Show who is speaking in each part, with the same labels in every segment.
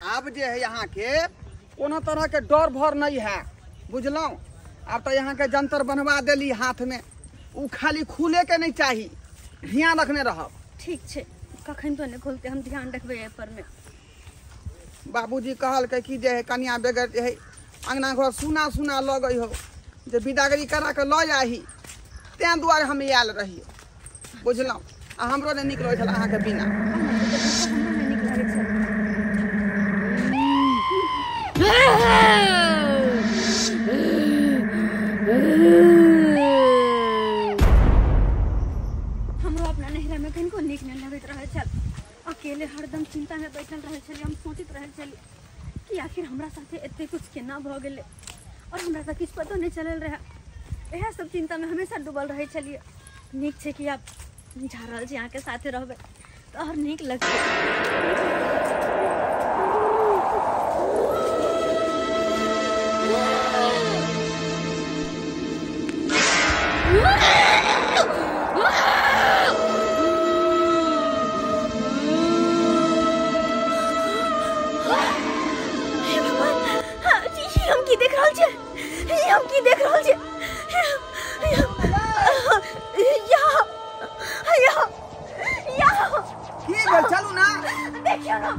Speaker 1: आब जे है यहाँ के कोनो तरह के डर भर नहीं है, बुझलहुँ। आब तो यहाँ के जंतर बनवा देली हाथ में, उ खाली खुले के नहीं चाही, ध्यान रखने रहब।
Speaker 2: ठीक छै, कखन तो नहीं खुलते, हम ध्यान रखबै एहि पर में।
Speaker 1: बाबूजी कहलकै कि जे है कनिया बगैर जे है अंगना घर सुना सुना लगै हो, जे विदागरी करा के लऽ जाही, तें दुआरे हम आयल रहियै, बुझलहुँ। आ हमरो नहि नीक लगै छल अहाँके बिना।
Speaker 2: हमरो अपना नैहरा में कनिको नीक नहि लगैत रहै छल, अकेले हरदम चिंता में बैठल रहै छलियै। हम सोचैत रहै छलियै कि आखिर हमरा साथे एते कुछ केना भऽ गेलै और हमरा तऽ किछु पतो नहि चलल रहै। इएह सब चिंता में हमेशा डूबल रहै छलियै। नीक छै कि आब जा रहल छी अहाँके साथे रहबै तऽ और नीक लगतै। हे भगवान, ई हम की देख रहल छियै? ई हम की देख रहल छियै?
Speaker 1: की भेल? चलू ना,
Speaker 2: देखियौ ना।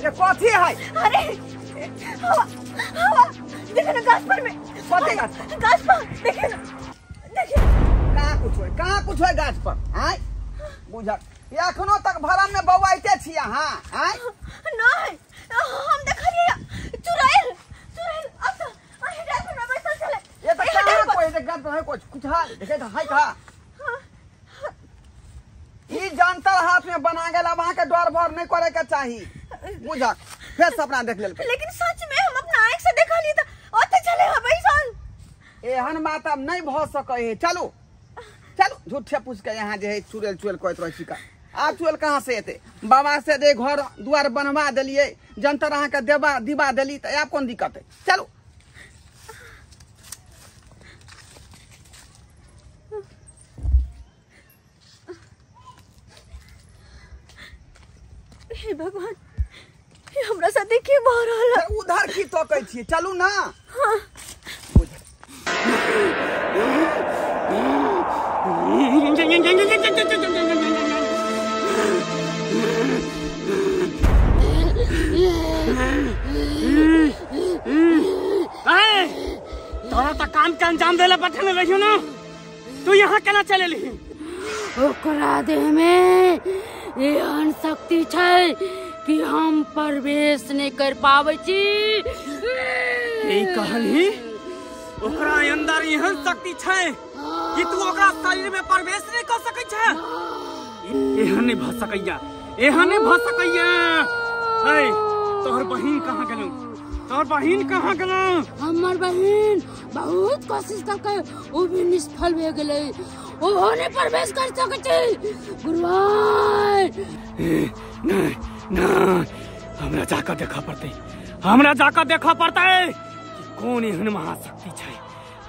Speaker 1: ये कथी है?
Speaker 2: अरे हवा, हवा, देखियौ ना गाछ पर में।
Speaker 1: कथी गाछ?
Speaker 2: गाछ पर देखियौ ना, देखियौ।
Speaker 1: कहाँ कुछ होय, कहाँ कुछ होय गाछ पर? आँय बुझल, ये एखनो तक भरम में बौआइते छी अहाँ? आँय
Speaker 2: नहीं, हम देखलियै चुड़ैल, चुड़ैल अब तो अही डाल पर में बैसल छलै।
Speaker 1: ये तो कहाँ कोई है गाछ पर है कुछ कुछ है, देखे तो है कहाँ? ई जंतर हाथ में बना गेल, अब अहाँ के डर भर नहीं करे के चाही, बुझल। फेर सपना देख लेलकै।
Speaker 2: लेकिन सच में हम अपना आँख से देखलियै तऽ ओते छलै हँ बैसल।
Speaker 1: एहन बात अब नहीं भऽ सकै है। चलू चलू, झूठे पूछ के यहाँ जे है चुड़ैल चुड़ैल कहैत रहै छी का। आब चुड़ैल कहाँ से एतै? बाबा से जे घर दुआर बनवा देलियै, जंतर अहाँ के देबा दिबा देली, तऽ आब कोन दिक्कत है? चलू।
Speaker 2: हे भगवान, हे हमरा साथे की भऽ रहल है?
Speaker 1: उधर की तकै छियै? चलू ना।
Speaker 2: हाँ।
Speaker 3: तोरा तो काम के अंजाम देले पठने रहियो ना, तू यहाँ केना चलेली?
Speaker 4: ओकरा देह में एहन शक्ति छै कि हम प्रवेश नहीं कर पाबै छी।
Speaker 3: ई कहली ओकरा अंदर एहन शक्ति छै कि तू ओकरा शरीर में प्रवेश नहीं कर सकै छै? एहन नहीं भऽ सकैया, एहन नहीं भऽ सकैया। ऐ तोहर बहिन कहाँ गेलौ? तोहर बहिन कहाँ गेलौ?
Speaker 4: हमर बहिन बहुत कोशिश करके ओ भी निष्फल भए गेलै, ओहो नहीं प्रवेश कर सकै छै। गुरुवार
Speaker 3: नहीं नहीं, हमरा जाकर देखऽ पड़तै, हमरा जाकर देखऽ पड़तै कि कोन एहन महाशक्ति छै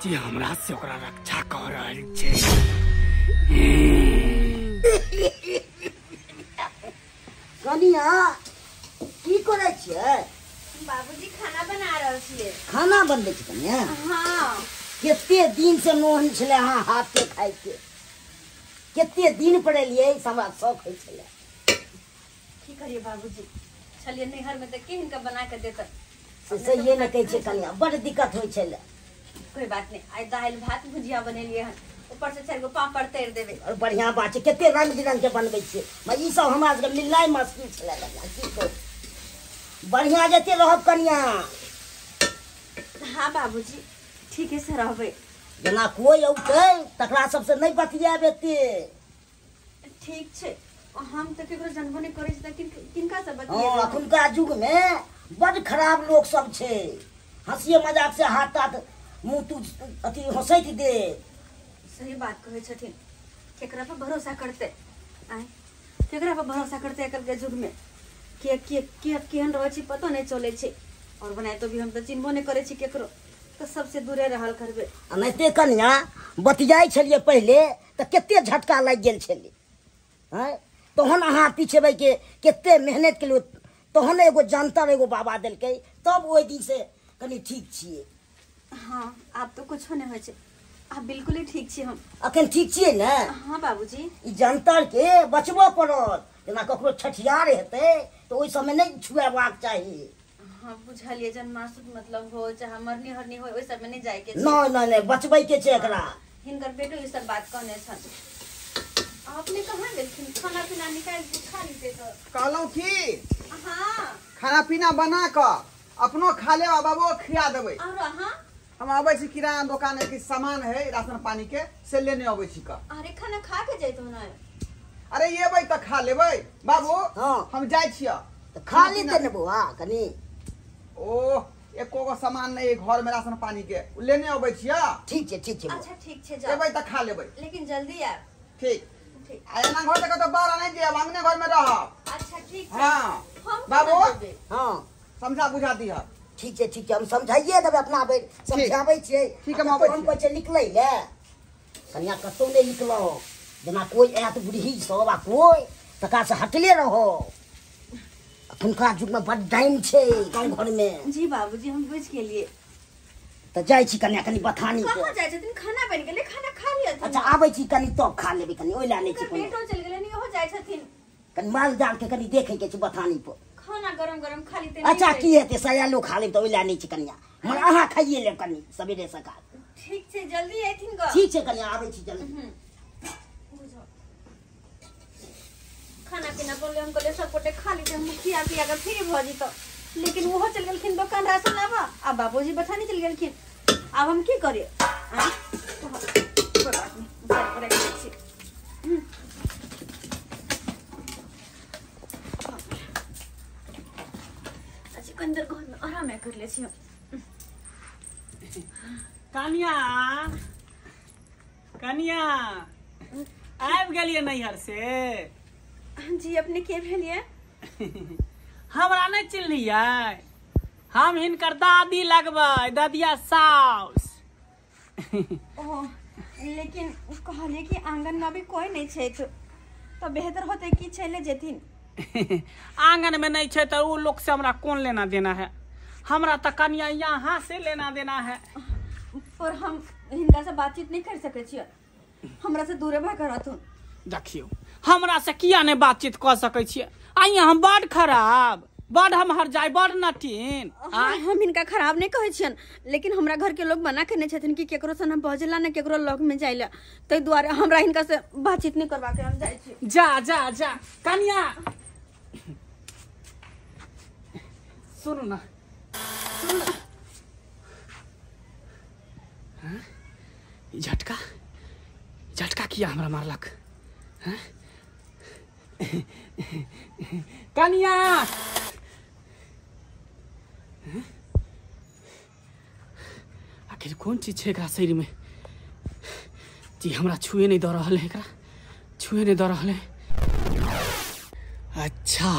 Speaker 3: जे हमरा से ओकरा रक्षा कऽ रहल छै।
Speaker 5: कनिया की करै छियै?
Speaker 2: बाबूजी खाना बना रहल छियै।
Speaker 5: खाना बनबै छी कनिया?
Speaker 2: हाँ।
Speaker 5: कते दिन से मोहन छलै अहाँ हाथ के खाइ के, कते दिन पर एलियै, हमरा शौक होइ छलै।
Speaker 2: की करियै बाबूजी, छलियै नैहर में तऽ के हिनका बना के देतै?
Speaker 5: से सहिए ने कहै छै कनिया, बड़ दिक्कत होइ छलै।
Speaker 2: कोई बात नहीं, आइ दालि भात भुजिया बनेलियै हन, ऊपर से 4 गो पापड़ तैर देबै।
Speaker 5: और बढ़िया बात छै, कते रंग बिरंग के बनबै छियै। ई सब हमरा सबके मिलनाइ मुश्किल छलै कनिया, की कहू। बढ़िया जते रहब कनिया।
Speaker 2: हाँ बाबूजी, ठीके से रहबै।
Speaker 5: जेना कोइ औतै तकरा सबसे नहि बतियाब एते।
Speaker 2: ठीक छै, हम तऽ केकरो जानबो नहि करै छी तऽ किनका से बतियेबै?
Speaker 5: हँ, अखुनका युग में बड खराब लोक सब छै, हँसिए मजाक से हाथ ताथ मुँह तू अथी हँसैत दे।
Speaker 2: सही बात कहै छथिन, केकरा पर भरोसा करतै? आँय, केकरा पर भरोसा करतै आइ काल्हिके युग में? के के के केहन रहै छै पतो नहि चलै छै, और बनाए तो भी हम तऽ चिन्हबो नहि करै छी केकरो, तऽ सबसे दूरे रहल करबै।
Speaker 5: एनाहिते कनिया बतियाइ छलियै पहिले तऽ कते झटका लागि गेल छलै। आँय, तहन अहाँ पिछेबै के कते मेहनत केलियै तहन एगो जंतर एगो बाबा देलकै, तब ओहि दिन से कनी ठीक छियै।
Speaker 2: हाँ आब तो कुछो नहीं होइ छै, आब बिल्कुल ही ठीक छी हम।
Speaker 5: अखन ठीक छियै ने?
Speaker 2: हाँ बाबूजी।
Speaker 5: ई जंतर के बचबऽ पड़त, जेना ककरो छठियार हेतै तऽ ओहि सबमे नहि छुएबाक चाही।
Speaker 2: हाँ बुझलियै, जन्माष्टमी मतलब हो चाहे मरनी हरनी हो, ओहि सबमे नहि जाइके छै।
Speaker 5: नहि नहि नहि, बचबैके छै एकरा।
Speaker 2: हिनकर बेटो ई सब बात कहने छन। अपने कहाँ गेलखिन? खाना पीना निकालि के खा लीते तऽ।
Speaker 1: कहलहुँ की
Speaker 2: हाँ
Speaker 1: खाना पीना बना कऽ अपनो खा लेब आ बाबो खिया देबै।
Speaker 2: और अहाँ?
Speaker 1: हम अबै छी किराना दोकान में किछु सामान है राशन पानी के, से लेने अबै छी कऽ।
Speaker 2: अरे खाना खा के जैतौ ने।
Speaker 1: अरे एबै तऽ खा लेबै बाबू।
Speaker 5: हाँ।
Speaker 1: हम जाइ छियै।
Speaker 5: तऽ खा लेतै ने बौआ कनी।
Speaker 1: ओह एको गो सामान नहीं है घर में राशन पानी के, लेने अबै छियै।
Speaker 5: ठीक छै ठीक छै।
Speaker 2: अच्छा ठीक छै, जाउ।
Speaker 1: एबै तऽ खा लेबै,
Speaker 2: लेकिन जल्दी आयब।
Speaker 1: ठीक
Speaker 2: ठीक।
Speaker 1: आ एना घर से कतौ बाहर नहि जायब, अंगने घर में रहब।
Speaker 2: अच्छा ठीक छै।
Speaker 1: हाँ
Speaker 2: हम
Speaker 1: बाबू।
Speaker 5: हाँ
Speaker 1: समझा बुझा दिह।
Speaker 5: ठीक छै ठीक छै, हम समझाइए देबै, अपना भरि समझाबै छियै।
Speaker 1: ठीक, हम अबै
Speaker 5: हम कहै छियै निकलै लए, कनिया कतौ नहि निकलौ, जेना कोइ आयत बुढ़ी सब आ कोइ तकरा से हटले रहो। अखुनका युगमे बड डाइन छै गाँव घरमे।
Speaker 2: जी बाबूजी हम बुझि गेलियै।
Speaker 5: तऽ जाइ छी कनिया कनी बथानी
Speaker 2: कहाँ जाइ छथिन? खाना बनि गेलै, खाना खा लिअ।
Speaker 5: अच्छा आबै छी कनी तब खा लेबै कनी, ओहि लए नहि छै कोनो।
Speaker 2: बेटो चलि गेलै, इहो जाइ छथिन।
Speaker 5: कनी माल जाल के कनी देखै के छै बथानी पर।
Speaker 2: खाना गरम गरम खा लेते।
Speaker 5: अच्छा की हेतै, सयालो खा लेब तऽ ओहि लए नहि छै कनिया, मगर अहाँ खाइए लेब कनी सबेरे सकाल।
Speaker 2: ठीक छै, जल्दी अयथिन गऽ।
Speaker 5: ठीक छै कनिया, आबै छी जल्दी।
Speaker 2: खाना पीना बोलले, हम कहलियै सब गोटे खा लीजिए, हम खिया पिया के फ्री भऽ जेतौ। लेकिन ओहो चलि गेलखिन दोकान राशन लाबऽ, आ बाबूजी बथानी चलि गेलखिन। आब हम की करियै? कोइ बात नहि, जाय पर राखि दै छी। अच्छा कनि देर घरमे आरामे कर लै छी हम।
Speaker 3: कनिया कनिया आबि गेलियै नैहर से?
Speaker 2: जी अपने के भेलियै?
Speaker 3: हमरा नहि चिन्हलियै? हम हिनकर दादी लगबै, ददिया साउस।
Speaker 2: ओ लेकिन कहलियै कि आंगन में अभी कोई नहीं छै तो बेहतर होते कि चले जेथिन।
Speaker 3: आंगन में नहीं छै तो उ लोग से हमरा कौन लेना देना है, हमरा तो कनिया यहाँ से लेना देना है।
Speaker 2: पर हम हिनका से बातचीत नहीं कर सकै छियै, हमरा से दूरे भऽ के रहथुन।
Speaker 3: देखियौ हमरा से किया नहीं बातचीत कऽ सकै छियै? आइया हम बड खराब, बड हम हर जाय, बड नटीन।
Speaker 2: हम हिनका खराब नहीं कहै छियन, लेकिन हमरा घर के लोग मना केने छथिन कि केकरो से न बजला न केकरो लग में जाइला, ताहि दुआरे हमरा हिनका से बातचीत नहीं करबाक हम जाइ छी।
Speaker 3: जा जा जा कनिया, सुनू ना सुनू ना, झटका झटका किया हमरा मारलक? कनिया आखिर कौन चीज छै एकरा शरीर में जी हमरा छुए नहीं दऽ रहल है, एकरा छुए नहीं दऽ रहल है। अच्छा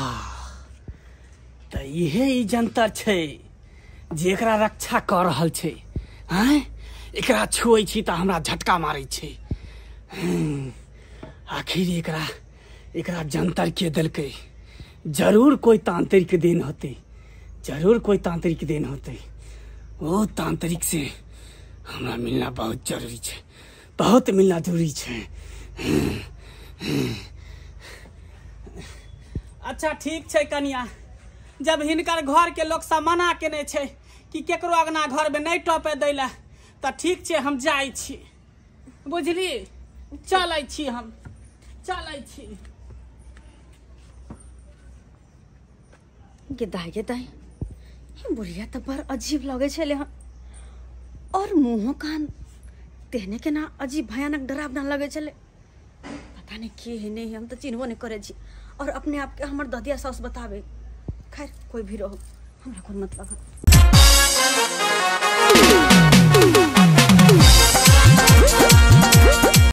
Speaker 3: तऽ इहे ई जंतर छै जे एकरा रक्षा कऽ रहल छै। आँय एकरा छुए छी तऽ हमरा झटका मारै छै। आखिर एकरा एकरा जंतर के देलकै? जरूर कोई तांत्रिक then होतै, जरूर कोई तांत्रिक then होतै। ओ तांत्रिक से हमरा मिलना बहुत जरूरी छै, बहुत मिलना जरूरी छै। अच्छा ठीक छै कनिया, जब हिनकर घर के लोग सब मना केने छै कि केकरो अगना घर में नहीं टपे दै ला, तऽ ठीक छै हम जाइ छी, बुझली? चलै छी हम, चलै छी।
Speaker 2: गे दाइ गे दाइ, बुढ़िया तऽ बड़ अजीब लगै छलै हँ, और मुँहो कान तेहने केना अजीब भयानक डरावना लगै छलै। पता नहीं के है नहीं, हम तऽ चिन्हबो नहीं करै छी, और अपने आप के हमर ददिया साउस बताबे। खैर कोई भी रहो, हमरा कोन मतलब है।